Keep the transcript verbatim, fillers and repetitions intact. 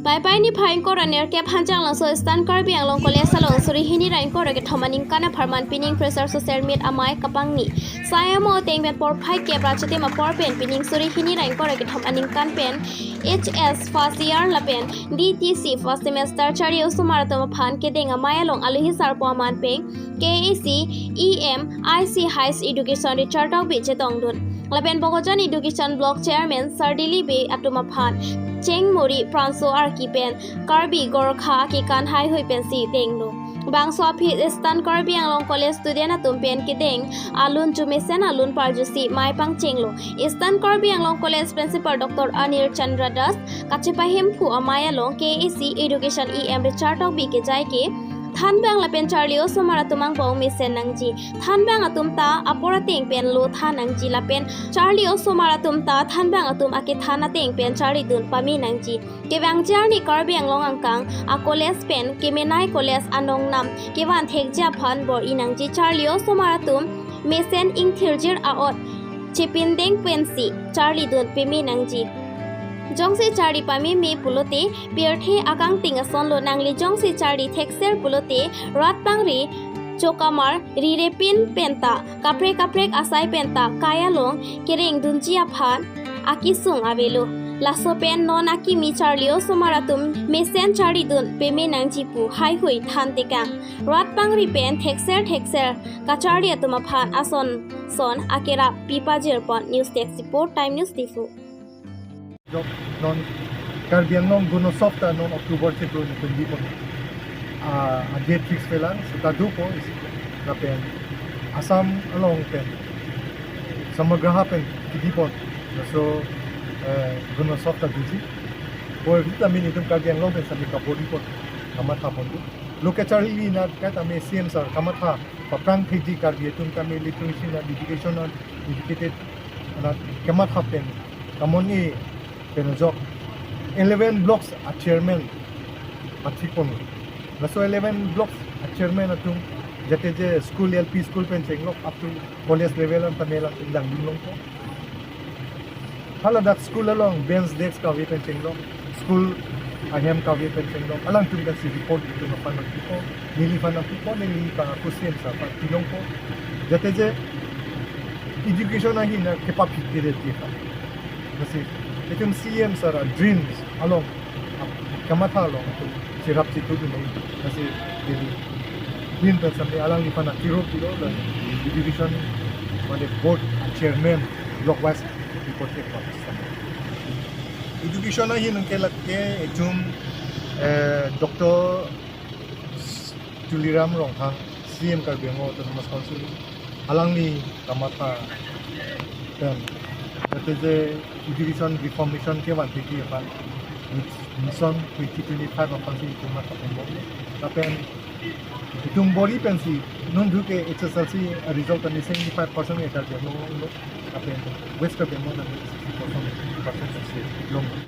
Laipai niphai ingkoi ra nerkep Hanjanglangso Eastern Karbi Anglong College along suri hini ra ingkoi ra kethom aningkan apharman pining fresher social meet amei kapangni. Sai amo ateng pen porphai kep ra chitim apor pen pining suri hini ra ingkoi ra kethom aningkan pen H S first year lapen D T C first semester charli osomar atum aphan kedeng amei along alohi sarpo aman pen K A A C E M I C Higher Education Richard Tokbi chetongdun. Lapen Bokajan Education Block Chairman Sir Dilip Bey atum aphan Chengmori Pranso arki pen Karbi Gorkha akekan haihui pensi denglo. Bangso aphi Eastern Karbi Anglong College student atum pen kedeng alun chomesen alun parjusi mei pangchenglo. Eastern Karbi Anglong College Principal Doctor Anil Chandra Das kachepahemphu amei along K A A C Education E M Richard Tokbi kejai ke thanbang lapen charli osomar atum angbong mesen nangji. Thanbang atum ta apor ateng pen lo than nangji lapen charli osomar atum ta thanbang atum akethan ateng pen charlidun pame nangji. Kevangji arni Karbi Anglong angkang a college pen kemenei college anong nam kevan thekji aphan bor-i nangji. Charli osomar atum mesen ingthirjir a'ot chepindeng pensi charlidun pame nangji. Jongsi charli pameme pulote pirthe akangting asonlo, nangli jongsi charli thekser pulote rat pangri chokamar rirepin penta kaprek kaprek asai penta kai along kerengdunji aphan akesung avelo. Laso pen non akimi charli osomar atum mesen charlidun pame nangji pu haihui thantekang. Rat pangri pen thekser thekser kacharli atum aphan ason son akerap pipajirpon. News Desk Report, Time News Diphu. Jok non Karbi Anglong Gunosopta non October chiklo ni kundi pon. Ah, a date fix pelang seta dopo isi lapen Assam along pen samagraha pen kidi pon. So, eh, Gunosopta duji. Por vitamin itum Karbi Anglong pen sami kabor-i pon. Kamatha pon tu. Lo kacharli na kata me C M sir kamatha paprang thekji Karbi atum kami literacy na education na educated na kamatha pen kamon-e pen ajok eleven blocks a chairman pathik pon. Laso eleven blocks a chairman atum jate je school, L P school pen chenglok up to college level an tame lang langdun longpo. Hala dak school along bench desk kave pen chenglok, school ahem kave pen chenglok, alangtum kan si report itum aphan nangpipo, neliphan nangpipo, neli pa question sa pa pilongpo. Jate je education ahin na kepaphit kere tipa. Lasi itum C M sir a dreams along, kamatha along itum sirap situ tu nai. Lasi neli din pen sampai alangliphan na tiro pilo dan education mane board chairman block wise report ke pa. Education ahin ke lake itum, eh, Doctor Tuliram Ronghang, C M Karbi Anglong Autonomous Council, alangli kamatha pen jate je education reformation kevan thekji aphan mission twenty twenty-five aphansi itum matha pon bom. Lapen itum bor-i pensi nondu ke H S L C result ani seventy-five percent ke Karbi Anglong lo, lapen West Karbi Anglong ta sixty percent, percent si long.